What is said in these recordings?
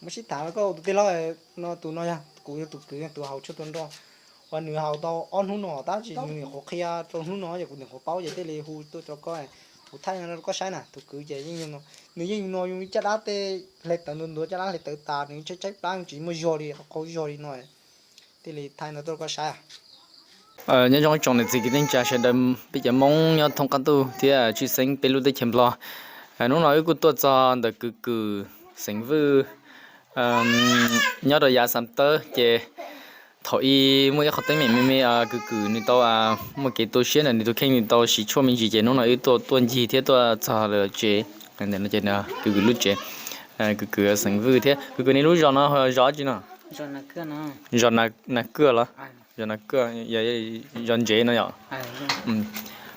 Muab sib tham koj tus tij laug no, tus no yog kuv yog tus kwv tus haus tshuaj tua nroj, uas nws haus tau ob hnub no tab sis nws nyuam qhuav qhia rau hnub no ces kuv nyuam qhuav paub ces thiaj li hu tuaj rau koj. Kuv thaij no rau koj saib na, tus kwv ces yeej, nws yeej no yog caj dab tej hle tawv ntuav ntuav, caj dab hle tawv tas, nws tshaib tshaib plab tsis muaj zog li, qaug zog li no, thiaj li thaij no tuaj rau koj saib. Nyob zoo ib tsoom niam txiv kwv tij neej tsa sawv daws, peb cov Hmoob nyob thoob qab ntuj thiab tshwj xeeb peb lub teb chaws Nplog. Hnub no wb kuj tuaj txog ntawm Kwv Kwm xeem Vwj, nyob rau yav Xam Tawb ces thaum ub muaj ib qho teeb meem me me, Kwv Kwm nws tau muaj kev tu siab ntawm nws tus kheej, nws tau siv tshuaj me ntsis ces hnub no wb tuaj tuaj ncig thiab tuaj txog lawv tsev. Kwv Kwm lub tsev, Kwv Kwm xeem Vwj thiab Kwv Kwm nej lub zos no zos dab tsi no? Zos Nas Kwj los? Zos Nas Kwj, zos ntsev no yom?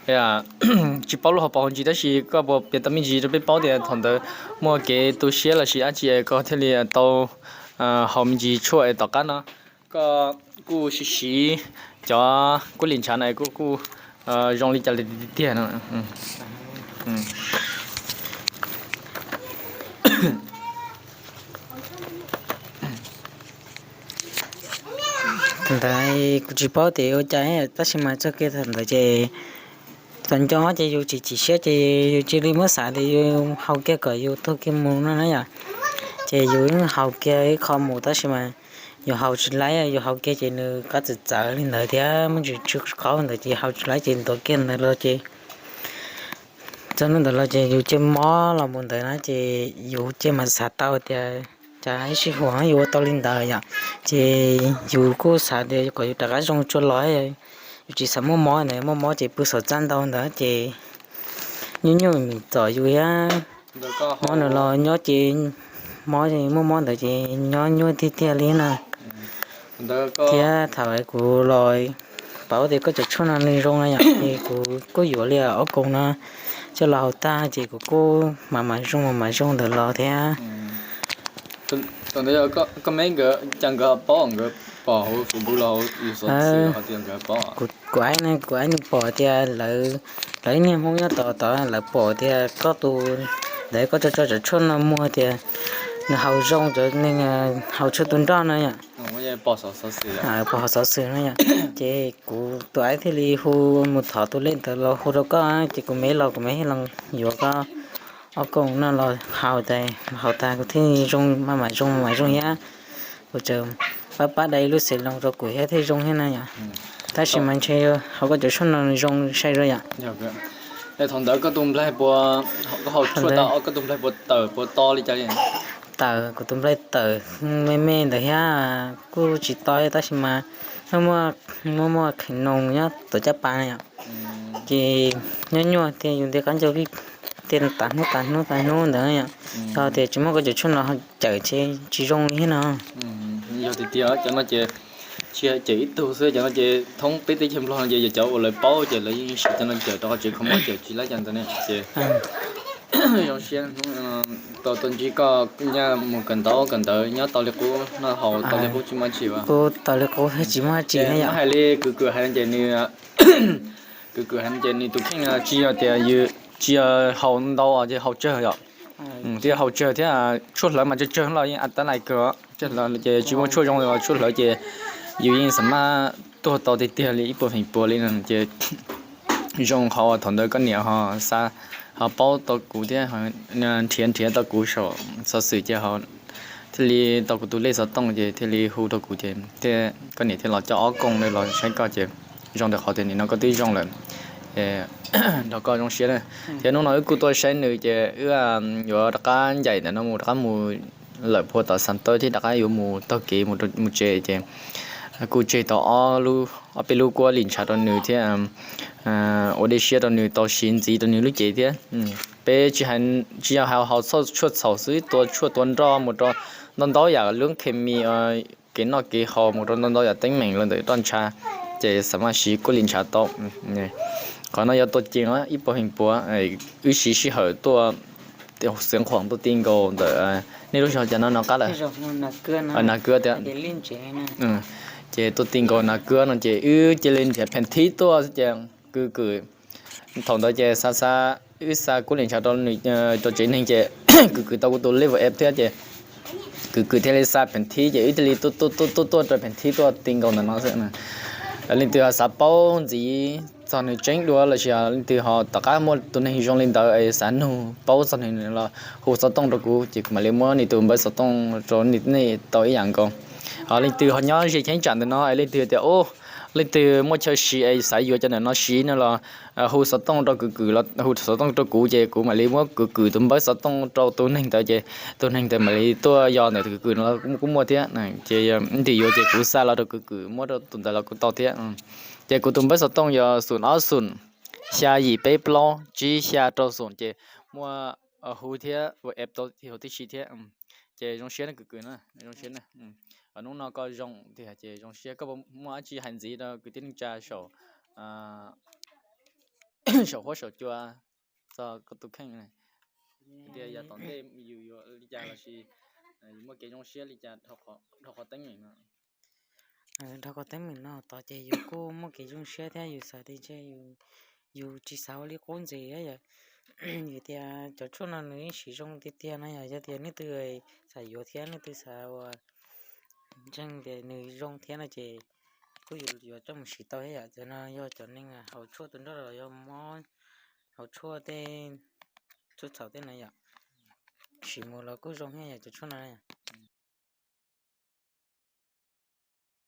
Tsis paub lub hauv paus hauv ntsis tab sis koj puas piav tau me ntsis rau peb paub tias thaum ntawd muaj kev tu siab los sis dab tsi koj thiaj li tau haus me ntsis tshuaj es tom qab no koj kuj siv siv cov kub li ntshav no kuj kuj zoo li cas li tiag tiag no? Thaum ntawd kuv tsis paub tias ua cas tab sis mas txog kiag thaum ntawd ces txawm nco ces yus tsis chim siab ces yus cia li muab xav tias yus haus kiag kom yus tuag kiag mus no na yom. Ces yus yeej haus kiag ib qho mus tab sis mas yus haus tsis laib, yus haus kiag ces nws qab txawv txawv li ntawd thiab muaj ntsis tsw qaub ntawd ces haus tsis laib ces ntuav kiag ntawd los ces txog hnub ntawd los ces yus cia mob los mus ntawd na ces yus cia mas xav tau tias cas ib sij huam yus ua tau li ntawd yom. Ces yus kuj xav tias kom yus rov qab zoo tsuag los, yus tsis xav muaj mob ntawd, muaj mob ces pw saum txaj ntau ntawd ces nyuaj nyuaj mis txom yus thiab. Mob ntawd los nyob ces mob muaj mob ntawd ces nyob nyuaj tiag tiag li na. Thiab thaum kuv los paub tias koj cov tshuaj no nws zoo na yom, es kuv kuj yuav li ob koos no coj los haus tag ces kuv kuj mam mam zoo mam mam zoo ntawd los thiab. Koj me nkawd, cas nkawd paub, nkawd pom hauv Facebook los hauv yus xov xwm hais tias nkawd paub? Kuv aib, kuv aib nws pom tias lawv ib niag Hmoob nyob tod tod lawv pom tias koj tus, ntawd koj tso tso cov tshuaj no muag tias nws haus zoo cov neeg haus tshuaj tua nroj no yom. Pom hauv xov xwm no yom, ces kuv tus aib thiaj li hu mus thov tus lej ntawd los hu rau koj ces kuv me los kuv me los yuav koj ob koos no los haus tas, haus tas kuv thiaj zoo mas mam zoo mas zoo thiab. Kuv tseem pab pab da ib lub xev loos rau kuv thiab thiaj zoo thiab na yom. Tab sis mas ntshe haus koj cov tshuaj no zoo sai zog yom. Thaum ntawd koj tus nplaig puas, koj haus tshuaj tau koj tus nplaig puas tawm puas to li cas li? Tawm, kuv tus nplaig tawm me me ntawd thiab kuj tsis to tab sis mas muaj muaj kheev noos nyob tom caj pas na yom. Ces nyob nyuaj tias yus nti qab ncauj vij tias tas hnub tas hnub tas hnub ntawd yom. Yog tias tsis muaj koj cov tshuaj no cawm ces tsis zoo li thiab no. Yog tiag tiag cov no ces tsis yog cawm ib tug xwb, cov no ces thoob peb teb chaws Nplog no ces yog cov uas lawv paub ces lawv yeej siv cov no cawm rau qhov tseem kho mob cawm tsis laib cov ntawd ne ces zoo siab tau tuaj ntsib koj, nyaj mus kawm ntawv kawm ntawv nyob tau li qub, noj haus tau li qub tsis muaj tsis. Kuv tau li qub tsis muaj tsis. Hais li Kwv Kwm hais no ces nws, Kwv Kwm hais no ces nws tus kheej tsis yog tias, tsis yog haus ntau ces haus tsawg yom. Thiab haus tsawg thiab tshuaj hlawv mas tsawg tsawg los yeej a tab lais kawg, tsawg hlawv ces tsis muaj tshuaj zoo li, tshuaj hlawv ces yus yeej xam maj tuag tau tiag tiag li ib puas feem pua li no ces zoo qhov thaum ntawd koj niam ho xa, ho paub tau kuv thiab nrhiav nrhiav tau kuv saum xov xwm ces thiaj li tau kuv tus lej xov tooj ces thiaj li hu rau kuv ces thiaj, koj niam thiaj los coj ob koos no los saib koj ces zoo ntawm qhov tias nim no koj twb zoo lawm, nrog koj zoo siab na. Thiab hnub no wb kuj tuaj saib nws ces wb yuav rov qab ncaim ntawm no mus rov qab mus lawm puag tom Xas Tawb thiab rov qab yuav mus taug kev mus tsev ces kuj tseg tau ob, ob peb lub kuab lim ntshav rau nws thiab ua dej siab rau nws tau siv ntxiv rau nws lub cev thiab. Peb tsis yog hais haus tshuaj txhaum xwb, tua tshuaj tua nroj mus rau ntau ntau yam lub khes mis, kev noj kev haus mus rau ntau ntau yam teeb meem los ntawm roj ntsha ces xam maj siv kuab lim ntshav tau. Qhov no yog tua ceev ib puas feem pua. Wb siv sij hawm tuaj Xeev Khuam tuaj ti nkaus ntawm nej lub zos cas no no qab lawm? Nas Kwb tias. Ces tuaj ti nkaus Nas Kwb no ces wb cia li nrhiav pheem thib tuaj xwb ces Kwv Kwm thaum ntawd ces xa xa, wb xa kuab lim ntshav rau tsev neeg ces Kwv Kwm tau kuv tus level F thiab ces kwv kwv thiaj li xa pheem thib ces wb thiaj li tuaj tuaj tuaj tuaj rau pheem thib tuaj ti nkaus ntawm no xwb. Leej twg ho xav paub ntxiv txog nws tseeb dua lossis leej twg ho tom qab muaj tus neeg zoo li ntawd es xav nug paub txog nws los hu xov tooj rau kuv ces kuv mam li muab nws tus npawb xov tooj rau nej tau ib yam nkaus. Ho leej twg ho nyob ze cheeb tsam ntawm no es leej twg tias, leej twg muaj chaw siv es xav yuav cov ntawm no siv no los hu xov tooj rau kwv kwv los hu xov tooj rau kuv ces kuv mam li muab kwv kwv tus npawb xov tooj rau tus neeg ntawd ces tus neeg ntawd mam li tuaj yos ntawm kwv kwv no los kuj muaj thiab. Ces leej twg yuav ces kuv xa los rau kwv kwv muab rau tus ntawd los kuj tau thiab. Ces kuv tus npawb xov tooj yog xoom ob xoom xya yim peb plaub tsib xya rau xoom ces muaj hu thiab WhatsApp tau huv tib si thiab. Ces zoo siab kwv kwv na, zoo siab na. Hnub no koj zoo tiag ces zoo siab, koj puas muaj dab tsi hais ntxiv rau kwv tij neej tsa saum huab saum cua txog koj tus kheej tias yav tom ntej yus yuav li cas lossis yus muaj kev zoo siab li cas dhau qhov teeb meem no? Dhau qhov teeb meem no tod ces yus kuj muaj kev zoo siab thiab yus xav tias ntshe yus tsis xav ua li qub ntxiv yom. Vim tias cov tshuaj no nws yeej siv zoo tiag tiag no yom, yog tias leej twg xav yuav thiab leej twg xav ua ntseeg tias nws zoo thiab no ces kuj yuav yuav coj mus siv tau thiab yom. Cov no yog cov neeg haus tshuaj tus nroj los yog mob haus tshuaj tej tshuaj txhaum tej no yom, siv mus los kuj zoo thiab yom cov tshuaj no.